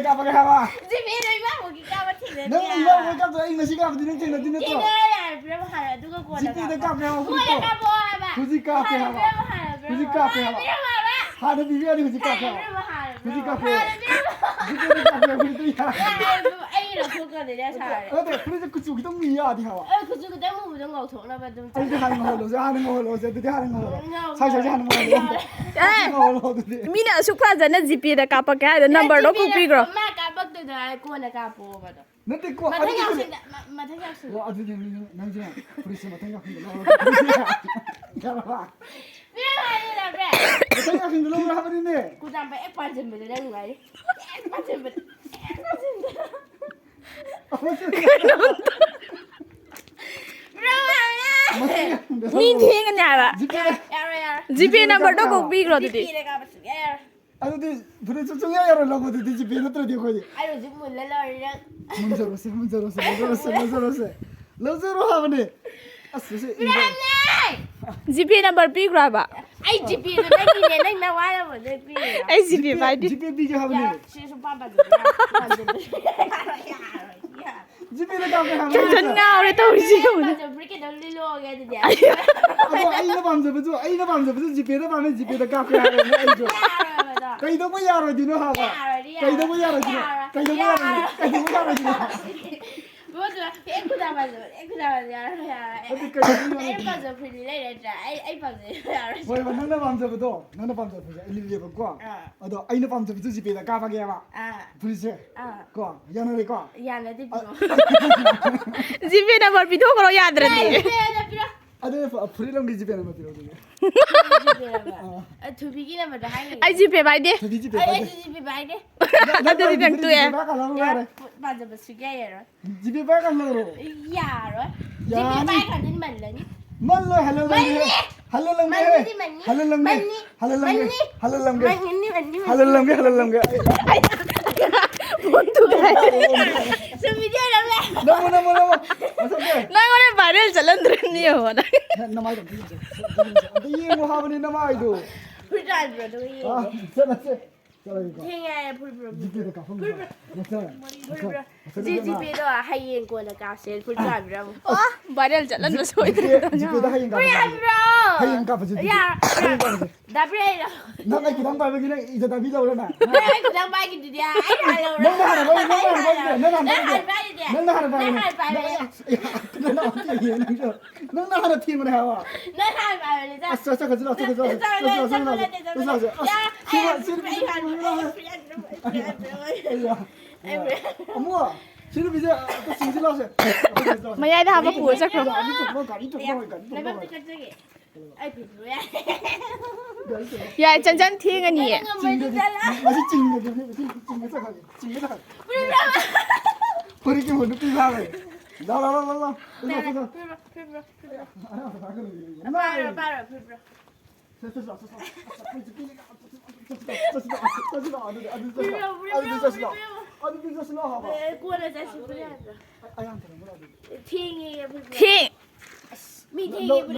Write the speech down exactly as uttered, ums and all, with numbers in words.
ꯀꯥꯞꯄꯒꯦ ꯍꯥꯏꯕ? ꯖꯤꯄꯦꯗ ꯏꯃꯥꯕꯣꯛꯀꯤ ꯀꯥꯞꯄ ꯊꯦꯡꯅꯗꯦ ꯅꯪ ꯍꯥꯏꯕ꯫ ꯏꯃꯥꯕꯣꯛꯀꯤ ꯀꯥꯞꯇꯣ ꯑꯩ ꯉꯁꯤ ꯀꯥꯞꯄꯗꯤ ꯅꯪ ꯊꯦꯡꯅꯗꯤ ꯅꯠꯇ꯭ꯔꯣ? ꯊꯦꯡꯅꯔ ꯌꯥꯔꯦ, ꯄꯤꯔꯝꯃꯣ ꯍꯥꯏꯔꯣ, ꯑꯗꯨꯒ ꯀꯣꯟꯅ ꯖꯤꯄꯦꯗ ꯀꯥꯞꯄꯣ꯫ ꯀꯥꯞꯀꯦ ꯍꯥꯏꯕ, ꯀꯣꯟꯅ ꯐꯨꯔꯤꯠꯇꯣ꯫ ꯀꯥꯞꯄꯣ ꯍꯥꯏꯕ꯫ ꯍꯧꯖꯤꯛ ꯀꯥꯞꯀꯦ ꯍꯥꯟꯅ ꯍꯥꯏꯕ꯫ ꯄꯤꯔꯝꯃꯣ ꯍꯥꯏꯔꯣ, ꯍꯧꯖꯤꯛ ꯄꯤꯔꯝꯃꯣ ꯀꯥꯞꯀꯦ ꯍꯥꯏꯔꯣ, ꯍꯥꯏꯕ꯫ ꯄꯤꯔꯝꯃꯣ ꯍꯥꯏꯕ꯫ ꯍꯥꯟꯅ ꯄꯤꯕꯤꯔꯗꯤ ꯍꯧꯖꯤꯛ ꯀꯥꯞꯀꯦ ꯍꯥꯏꯕ꯫ ꯍꯥꯟꯅ ꯄꯤꯔꯝꯃꯣ ꯍꯥꯏꯔꯣ, ꯍꯧꯖꯤꯛ ꯄꯤꯔꯝꯃꯣ ꯀꯥꯞꯀꯦ ꯍꯥꯏꯕ꯫ ꯍꯥꯏꯔꯣ꯫ ꯍꯧꯖꯤꯛ ꯀꯥꯞꯀꯦ ꯍꯥꯏꯕ, ꯐꯨꯔꯤꯠꯇꯣ ꯌꯥꯔꯦ꯫ ꯑꯩ ꯂꯧꯊꯣꯛꯀꯅꯤꯅꯦ ꯁꯥꯔꯦ꯫ ꯅꯠꯇꯦ, ꯐꯨꯔꯤꯠꯇꯣ ꯀꯨꯆꯨ ꯈꯤꯇꯪ ꯃꯨꯏ ꯌꯥꯗꯤ ꯍꯥꯏꯕ꯫ ꯑꯩ ꯀꯨꯆꯨ ꯈꯤꯇꯪ ꯃꯨꯕꯗꯣ ꯉꯧꯊꯣꯛꯅꯕ ꯑꯗꯨꯝ ꯑꯗꯨꯗꯤ ꯍꯥꯟꯅ ꯉꯧꯍꯜꯂꯣꯁꯦ, ꯍꯥꯟꯅ ꯉꯧꯍꯜꯂꯣꯁꯦ, ꯑꯗꯨꯗꯤ ꯍꯥꯟꯅ ꯉꯧꯍꯜꯂꯣ꯫ ꯉꯧ-, ꯁꯥꯏ, ꯁꯥꯏꯁꯦ ꯍꯥꯟꯅ ꯉꯧꯍꯜꯂꯣ꯫ ꯉꯧ-, ꯑꯦ! ꯉꯧꯍꯜꯂꯣ ꯑꯗꯨꯗꯤ꯫ ꯃꯤꯅ ꯑꯁꯨꯛ ꯐꯖꯅ ꯖꯤꯄꯦꯗ ꯀꯥꯞꯄꯛꯀꯦ ꯍꯥꯏꯗꯣ ꯅꯝꯕꯔꯗꯣ ꯖꯤꯄꯦꯗ ꯀꯣꯛꯄꯤꯈ꯭ꯔꯣ꯫ ꯃꯥ ꯀꯥꯞꯄꯛꯇꯣꯏꯗꯣ ꯍꯥꯏ ꯀꯣꯟꯅ ꯀꯥꯞꯄꯣꯕꯗꯣ꯫ ꯅꯠꯇꯦꯀꯣ, ꯃꯊꯪ ꯑꯗꯨꯗꯤ ꯌꯥꯎꯁꯤꯟꯗ-, ꯃ-, ꯃꯊꯪ ꯌꯥꯎꯁꯤꯟꯗ-꯫ ꯑꯣ, ꯑꯗꯨꯗꯤ ꯅꯪ, ꯅꯪꯁꯦ ꯐꯨꯔꯤꯠꯁꯦ ꯃꯊꯪ ꯌꯥꯎꯁꯤꯟꯗ ꯂꯧꯔꯣ꯫ ꯌꯥꯔꯕ? ꯄꯤꯔꯝꯃꯣ ꯍꯥꯏꯔꯦ, ꯌꯥꯗ꯭ꯔꯦ꯫ ꯃꯊꯪ ꯌꯥꯎꯁꯤꯟꯗ ꯂꯧꯔꯣ ꯍꯥꯏꯕꯅꯤꯅꯦ꯫ ꯈꯨꯗꯥꯝ ꯍꯦꯛ ꯄꯥꯟꯁꯤꯟꯕꯗ ꯅꯪ ꯅꯨꯡꯉꯥꯏꯔꯤ꯫ ꯍꯦꯛ ꯄꯥꯟꯁꯤꯟꯕꯗ, ꯍꯦꯛ ꯄꯥꯟꯁꯤꯟꯕꯗ꯫ ꯑꯃꯁꯨ ꯄꯤꯔꯝꯃꯣ ꯍꯥꯏꯔꯦ꯫ ꯃꯊꯪ ꯌꯥꯎꯁꯤꯟꯗ ꯃꯤ ꯂꯧꯔꯣ꯫ ꯊꯦꯡꯒꯅꯤ ꯍꯥꯏꯕ꯫ ꯖꯤꯄꯦ꯫ ꯌꯥꯔꯣꯏ, ꯌꯥꯔꯣꯏ꯫ ꯖꯤꯄꯦ ꯖꯤꯄꯦ ꯅꯝꯕꯔꯗꯣ ꯀꯥꯞꯄꯣ꯫ ꯀꯣꯛ ꯄꯤꯈ꯭ꯔꯣ ꯑꯗꯨꯗꯤ꯫ ꯖꯤꯄꯦꯗ ꯀꯥꯞꯄ ꯁꯨꯡꯌꯥ ꯌꯥꯔꯣꯏ꯫ ꯑꯗꯨꯗꯤ ꯐꯨꯔꯤꯠꯁꯨ ꯁꯨꯡꯌꯥ ꯌꯥꯔꯣꯏ ꯂꯧꯕꯗꯨꯗꯤ, ꯖꯤꯄꯦ ꯅꯠꯇ꯭ꯔꯗꯤ ꯑꯩꯈꯣꯏꯗꯤ꯫ ꯑꯩ ꯍꯧꯖꯤꯛ ꯃꯨꯜꯂ ꯂꯣꯏꯔꯦ ꯅꯪ꯫ ꯃꯨꯟꯖꯔꯣꯁꯦ, ꯃꯨꯟꯖꯔꯣꯁꯦ, ꯂꯧꯖꯔꯣꯁꯦ, ꯂꯧꯖꯔꯣꯁꯦ꯫ ꯂꯧꯖꯔꯣ ꯍꯥꯏꯕꯅꯦ꯫ ꯑꯁ, ꯁꯤ ꯏꯟꯖꯔ- ꯄꯤꯔꯝꯃꯦ! ꯖꯤꯄꯦ ꯅꯝꯕꯔ ꯄꯤꯈ꯭ꯔꯣ ꯍꯥꯏꯕ꯫ ꯑꯩ ꯖꯤꯄꯦꯗꯣ ꯅꯪꯒꯤꯅꯦ, ꯅꯪ ꯅꯋꯥ ꯂꯧꯕꯗꯩ ꯄꯤꯔꯤꯔꯣ? ꯑꯩ ꯖꯤꯄꯦ ꯖꯤꯄꯦ, ꯄꯥꯏꯗꯦ꯫ ꯖꯤꯄꯦ ꯄꯤꯒꯦ ꯍꯥꯏꯕꯅꯦ꯫ ꯌꯥꯔꯦ, ꯁꯤ ꯁꯨꯡꯄꯥꯟ ꯄꯥꯟꯗꯕ ꯌꯥꯔꯣꯏ, ꯄꯥꯟꯗꯕ ꯌꯥꯔꯣꯏ, ꯌꯥꯔꯣꯏ꯫ ꯖꯤꯄꯦꯗ ꯀꯥꯞꯀꯦ ꯍꯥꯏꯕ ꯇꯦꯟꯁꯟ ꯅꯠꯇ꯭ꯔꯣ? ꯉꯥꯎꯔꯦ ꯇꯧꯔꯤꯁꯤ ꯌꯦꯡꯉꯨꯅꯦ꯫ ꯄꯥꯟꯖꯕ꯭ꯔꯤ ꯀꯩꯗꯧ ꯂꯤꯂꯣꯒꯦ ꯑꯗꯨꯗꯤ? ꯑꯗꯣ ꯑꯩꯅ ꯄꯥꯝꯖꯕꯁꯨ, ꯑꯩꯅ ꯄꯥꯝꯖꯕꯁꯨ ꯖꯤꯄꯦꯗ ꯄꯥꯝꯃꯦ, ꯖꯤꯄꯦꯗ ꯀꯥꯞꯀꯦ ꯍꯥꯏꯔꯦ ꯑꯩꯁꯨ꯫ ꯌꯥꯔꯣꯏꯕ ꯑꯗꯣ꯫ ꯀꯩꯗꯧꯕ ꯌꯥꯔꯣꯏꯗꯣꯏꯅꯣ ꯍꯥꯏꯕ? ꯌꯥꯔꯣꯏꯗꯤ ꯌꯥꯔꯣꯏ꯫ ꯀꯩꯗꯧꯕ ꯌꯥꯔꯣꯏꯗꯣꯏꯅꯣ? ꯌꯥꯔꯣꯏ꯫ ꯀꯩꯗꯧꯕ ꯌꯥꯔꯣꯏ-, ꯌꯥꯔꯣꯏ꯫ ꯀꯩꯗꯧꯕ ꯌꯥꯔꯣꯏꯗꯣꯏꯅꯣ? ꯃꯗꯨ ꯍꯦꯛ ꯈꯨꯗꯥ ꯄꯥꯟꯖꯕ, ꯍꯦꯛ ꯈꯨꯗꯥ ꯄꯥꯟꯖꯕ, ꯌꯥꯔꯣꯏ, ꯌꯥꯔꯣꯏ꯫ ꯑꯗꯨ ꯀꯩꯗꯧꯕ ꯌꯥꯔꯣꯏ? ꯑꯩꯅ ꯄꯥꯝꯖꯕ ꯐꯨꯔꯤꯠ ꯂꯩꯔꯗ꯭ꯔꯥ? ꯑꯩ, ꯑꯩ ꯄꯥꯝꯖꯩ, ꯌꯥꯔꯣꯏ꯫ ꯍꯣꯏ, ꯍꯣꯏ, ꯅꯪꯅ ꯄꯥꯝꯖꯕꯗꯣ, ꯅꯪꯅ ꯄꯥꯝꯖꯕ ꯐꯨꯔꯤꯠꯁꯦ ꯑꯩ ꯂꯤꯔꯒꯦꯕꯀꯣ꯫ ꯑꯥ꯫ ꯑꯗꯣ ꯑꯩꯅ ꯄꯥꯝꯖꯕꯗꯨ ꯖꯤꯄꯦꯗ ꯀꯥꯞꯄꯒꯦꯕ꯫ ꯑꯥ꯫ ꯐꯨꯔꯤꯠꯁꯦ꯫ ꯑꯥ꯫ ꯀꯣ, ꯌꯥꯅꯔꯦꯀꯣ? ꯌꯥꯅꯗꯦ, ꯑ-, ꯄꯤꯔꯛꯑꯣ꯫ ꯖꯤꯄꯦ ꯅꯝꯕꯔ ꯄꯤꯊꯣꯛꯈ꯭ꯔꯣ ꯌꯥꯗ꯭ꯔꯗꯤ꯫ ꯌꯥꯔꯦ, ꯖꯤꯄꯦꯗ ꯄꯤꯔꯛꯑꯣ꯫ ꯑꯗꯨꯗꯤ ꯐ-, ꯐꯨꯔꯤꯠ ꯂꯝꯒꯤ ꯖꯤꯄꯦ ꯅꯝꯕꯔ ꯄꯤꯔꯛꯑꯣ ꯑꯗꯨꯗꯤ꯫ ꯖꯤꯄꯦ ꯅꯝꯕꯔ꯫ ꯑꯥ꯫ ꯑ, ꯊꯣꯏꯕꯤꯒꯤ ꯅꯝꯕꯔꯗꯣ ꯍꯥꯏꯈ꯭ꯔꯒꯦ꯫ ꯑꯩ ꯖꯤꯄꯦ ꯄꯥꯏꯗꯦ꯫ ꯊꯣꯏꯕꯤ ꯖꯤꯄꯦ ꯑꯩ, ꯄꯥꯏꯗꯦ꯫ ꯑꯩꯁꯨ ꯖꯤꯄꯦ ꯄꯥꯏꯗꯦ꯫ ꯅ-, ꯅꯪ ꯑꯗꯨꯗꯤ ꯄꯥꯏꯗꯦ, ꯅꯪ ꯐꯨꯔꯤꯠ ꯇꯣꯛꯑꯦ꯫ ꯖꯤꯄꯦ ꯄꯥꯏꯔꯒ ꯂꯧꯔꯣ ꯌꯥꯔꯦ꯫ ꯌꯥꯔꯦ꯫ ꯄꯥꯟꯖꯕ ꯁꯨꯡꯌꯥ ꯌꯥꯔꯣꯏ꯫ ꯖꯤꯄꯦ ꯄꯥꯏꯔꯒ ꯂꯧꯔꯣ꯫ ꯌꯥꯔꯣꯏ꯫ ꯖꯤꯄꯦ ꯌꯥꯅꯤ꯫ ꯄꯥꯏꯔꯀꯥꯟꯗꯗꯤ ꯃꯜꯂꯅꯤ꯫ ꯃꯜꯂꯣꯏ, ꯍꯜꯍꯜꯂꯝꯒꯦ꯫ ꯃꯜꯂꯤ꯫ ꯍꯜꯍꯜꯂꯝꯒꯦ꯫ ꯃꯜꯂꯤꯗꯤ ꯃꯜꯂꯤ꯫ ꯍꯜꯍꯜꯂꯝꯒꯦ꯫ ꯃꯜꯂꯤ꯫ ꯍꯜꯍꯜꯂꯝꯒꯦ꯫ ꯃꯜꯂꯤ꯫ ꯍꯜꯍꯜꯂꯝꯒꯦ꯫ ꯃꯜꯂꯤ, ꯃꯜꯂꯤ, ꯃꯜꯂꯤ꯫ ꯍꯜꯍꯜꯂꯝꯒꯦ, ꯍꯜꯍꯜꯂꯝꯒꯦ꯫ ꯐꯣꯟ ꯇꯨꯒꯥꯏ꯫ ꯁꯨꯝ ꯚꯤꯗꯤꯑꯣ ꯅꯝꯂꯦ꯫ ꯅꯝꯃꯣ, ꯅꯝꯃꯣ, ꯅꯝꯃꯣ꯫ ꯃꯁꯛꯁꯦ꯫ ꯅꯪ ꯍꯣꯔꯦꯟ ꯚꯥꯏꯔꯦꯜ ꯆꯠꯍꯟꯗ꯭ꯔꯅꯤ ꯌꯦꯡꯉꯣ ꯅꯪ꯫ ꯍꯦ, ꯅꯃꯥꯏꯗꯣ ꯑꯝꯇ ꯌꯦꯡꯁꯦ꯫ ꯑꯝꯇ ꯌꯦꯡꯁꯦ꯫ ꯑꯝꯇ ꯌꯦꯡꯉꯣ ꯍꯥꯏꯕꯅꯤ ꯅꯃꯥꯏꯗꯣ꯫ ꯐꯨꯔꯤꯠ ꯍꯥꯏꯕ꯭ꯔꯣ? ꯑꯗꯨꯒ ꯑꯥ, ꯌꯦꯡꯉꯦ꯫ ꯆꯠꯂꯁꯦ꯫ ꯆꯠꯂꯒꯦꯀꯣ꯫ ꯊꯦꯡꯉꯦ ꯍꯥꯏꯌꯦ, ꯐꯨꯔꯤꯠ ꯄꯤꯔꯛꯑꯣ꯫ ꯖꯤꯄꯦꯗ ꯀꯥꯞꯐꯝ ꯐꯨꯔꯤꯠ ꯄꯤꯔꯛꯑꯣ꯫ ꯅꯠꯇ꯭ꯔꯒ, ꯅꯠꯇ꯭ꯔꯒ, ꯖꯤ-, ꯖꯤꯄꯦꯗꯣ ꯍꯌꯦꯡ ꯀꯣꯟꯅ ꯀꯥꯞꯁꯦ꯫ ꯐꯨꯔꯤꯠ ꯄꯤꯔꯛꯑꯣ꯫ ꯑꯣ, viral ꯆꯠꯍꯟꯕ ꯖꯤ-, ꯁꯣꯏꯗ꯭ꯔꯦ꯫ ꯖꯤꯄꯦ-, ꯖꯤꯄꯦꯗ ꯍꯌꯦꯡ ꯀꯥꯞꯄ ꯐꯨꯔꯤꯠ ꯌꯥꯗ꯭ꯔꯣ? ꯄꯤꯔꯛꯑꯣ꯫ ꯍꯌꯦꯡ ꯀꯥꯞꯄꯁꯦ ꯑꯗꯨꯗꯤ꯫ ꯌꯥ-, ꯍꯌꯦꯡ ꯀꯥꯞꯄꯁꯦ꯫ ꯗꯥ ꯄꯤꯔꯛꯏꯔꯣ? ꯅꯪ ꯑꯩ ꯈꯤꯇꯪ ꯄꯥꯏꯕꯒꯤ ꯅꯪ ꯏꯖꯠ ꯇꯥꯕꯤ ꯂꯧꯔꯦ ꯅꯪ? ꯅꯪ ꯑꯩ ꯈꯤꯇꯪ ꯄꯥꯏꯈꯤꯗꯨꯗꯤ, ꯑꯩ ꯍꯥꯟꯅ ꯂꯧꯔꯦ꯫ ꯅꯪꯅ ꯍꯥꯟꯅ ꯄꯥꯏꯈꯤꯗꯦ, ꯅꯪꯅ ꯍꯥꯟꯅ ꯄꯥꯏꯈꯤꯗꯦ, ꯅꯪꯅ ꯍꯥꯟꯅ ꯅꯪ ꯄꯥꯏꯈꯤꯗꯦ꯫ ꯍꯥꯟꯅ ꯄꯥꯏꯈꯤꯗꯦ꯫ ꯅꯪꯅ ꯍꯥꯟꯅ ꯅꯪ ꯄꯥꯏꯈꯤꯗꯦ꯫ ꯍꯥꯟꯅ ꯄꯥꯏꯈꯤꯗꯦ꯫ ꯅꯪ ꯑꯩ, ꯑꯩ, ꯅꯪꯅ ꯍꯥꯟꯅ ꯊꯦꯡꯕꯅꯦ ꯍꯥꯏꯕ꯫ ꯅꯪ ꯍꯥꯟꯅ ꯄꯥꯏꯕꯅꯦ, ꯆꯠ-, ꯑꯁ, ꯆꯠ-, ꯆꯠꯈ꯭ꯔꯁꯤ ꯂꯥꯛꯑꯣ, ꯆꯠꯈ꯭ꯔꯁꯤ ꯂꯥꯛꯑꯣ, ꯆꯠ-, ꯆꯠꯈ꯭ꯔꯁꯤ ꯂꯥꯛꯑꯣ, ꯆꯠꯈ꯭ꯔꯁꯤ ꯂꯥꯛꯑꯣ, ꯆꯠꯈ꯭ꯔꯁꯤ ꯂꯥꯛꯑꯣ꯫ ꯑꯁ, ꯌꯥ, ꯁꯤ ꯑꯩ, ꯃꯥ-, ꯁꯤ ꯑꯩ ꯍꯥꯟꯅ ꯄꯥꯏꯕꯅꯦ꯫ ꯑꯩ ꯌꯥ, ꯑꯩ ꯌꯥ꯫ ꯑꯃꯨꯛ, ꯁꯤ ꯅꯨꯄꯤꯁꯦ, ꯑꯝꯇ ꯁꯤꯡꯁꯤ ꯂꯥꯛꯑꯣꯁꯦ꯫ ꯃꯌꯥꯏꯗ ꯍꯥꯞꯄ ꯄꯨꯔ ꯆꯠꯈ꯭ꯔꯣ꯫ ꯒꯥꯔꯤ ꯊꯣꯛꯈ꯭ꯔꯣ, ꯒꯥꯔꯤ ꯊꯣꯛꯈ꯭ꯔꯣ, ꯒꯥꯔꯤ ꯊꯣꯛꯈ꯭ꯔꯣ꯫ ꯂꯩꯕꯥꯛꯇ ꯀꯠꯆꯒꯦ꯫ ꯑꯩ ꯄꯤꯕꯤꯔꯣ ꯌꯥꯏ꯫ ꯌꯥꯏ, ꯆꯟꯆꯟ ꯊꯦꯡꯉꯅꯤꯌꯦ꯫ ꯅꯪ ꯉꯝꯃꯗꯤ ꯆꯠꯂꯣ꯫ ꯃꯁꯤ ꯆꯤꯡꯗꯗꯤ, ꯃꯁꯤ ꯆꯤꯡꯗ ꯆꯠꯈ꯭ꯔꯒꯦ, ꯆꯤꯡꯗ ꯆꯠꯈ꯭ꯔꯒꯦ꯫ ꯐꯨꯔꯤꯠ ꯄꯤꯔꯛꯑꯣ꯫ ꯐꯨꯔꯤꯠꯀꯤ ꯃꯍꯨꯠ ꯅꯨꯄꯤ ꯐꯥꯈ꯭ꯔꯒꯦ꯫ ꯂꯥ, ꯂꯥ, ꯂꯥ, ꯂꯥ, ꯂꯥ꯫ ꯂꯥ, ꯂꯥ, ꯂꯥ꯫ ꯐꯨꯔꯤꯠ ꯄꯤꯔꯛꯑꯣ, ꯐꯨꯔꯤꯠ ꯄꯤꯔꯛꯑꯣ, ꯐꯨꯔꯤꯠ ꯄꯤꯔꯛꯑꯣ꯫ ꯑꯉꯥꯡ ꯐꯥꯈ꯭ꯔꯒꯦ꯫ ꯄꯥꯏꯔꯣ, ꯄꯥꯏꯔꯣ, ꯐꯨꯔꯤꯠ ꯄꯤꯔꯛꯑꯣ꯫ ꯆꯠ-, ꯆꯠ-, ꯆꯠ-, ꯆꯠ-, ꯆꯠ-, ꯆꯠ-, ꯆꯠ-, ꯆꯠ-, ꯆꯠ-, ꯆꯠꯁꯤ ꯂꯥꯛꯑꯣ, ꯑꯗꯨꯗꯤ, ꯑꯗꯨꯗꯤ ꯆꯠꯁꯤ ꯂꯥꯛꯑꯣ꯫ ꯐꯨꯔꯤꯠ ꯄꯤꯔꯛꯑꯣ, ꯐꯨꯔꯤꯠ ꯑꯗꯨꯗꯤ ꯆꯠꯁꯤ ꯂꯥꯛꯑꯣ꯫ ꯄꯤꯔꯛꯑꯣ꯫ ꯑꯗꯨꯗꯤ ꯆꯠꯁꯤ ꯂꯥꯛꯑꯣ ꯍꯥꯏꯕ꯫ ꯑꯦ, ꯀꯣꯟꯅ ꯆꯠꯁꯤ, ꯐꯨꯔꯤꯠ ꯌꯥꯗ꯭ꯔꯣ? ꯑ-, ꯑꯌꯥꯝꯕ ꯊꯝꯃꯝꯃꯣ ꯑꯗꯨꯗꯤ꯫ ꯊꯦꯡ-, ꯃꯤ ꯊꯦꯡꯉꯦ, ꯐꯨꯔꯤꯠ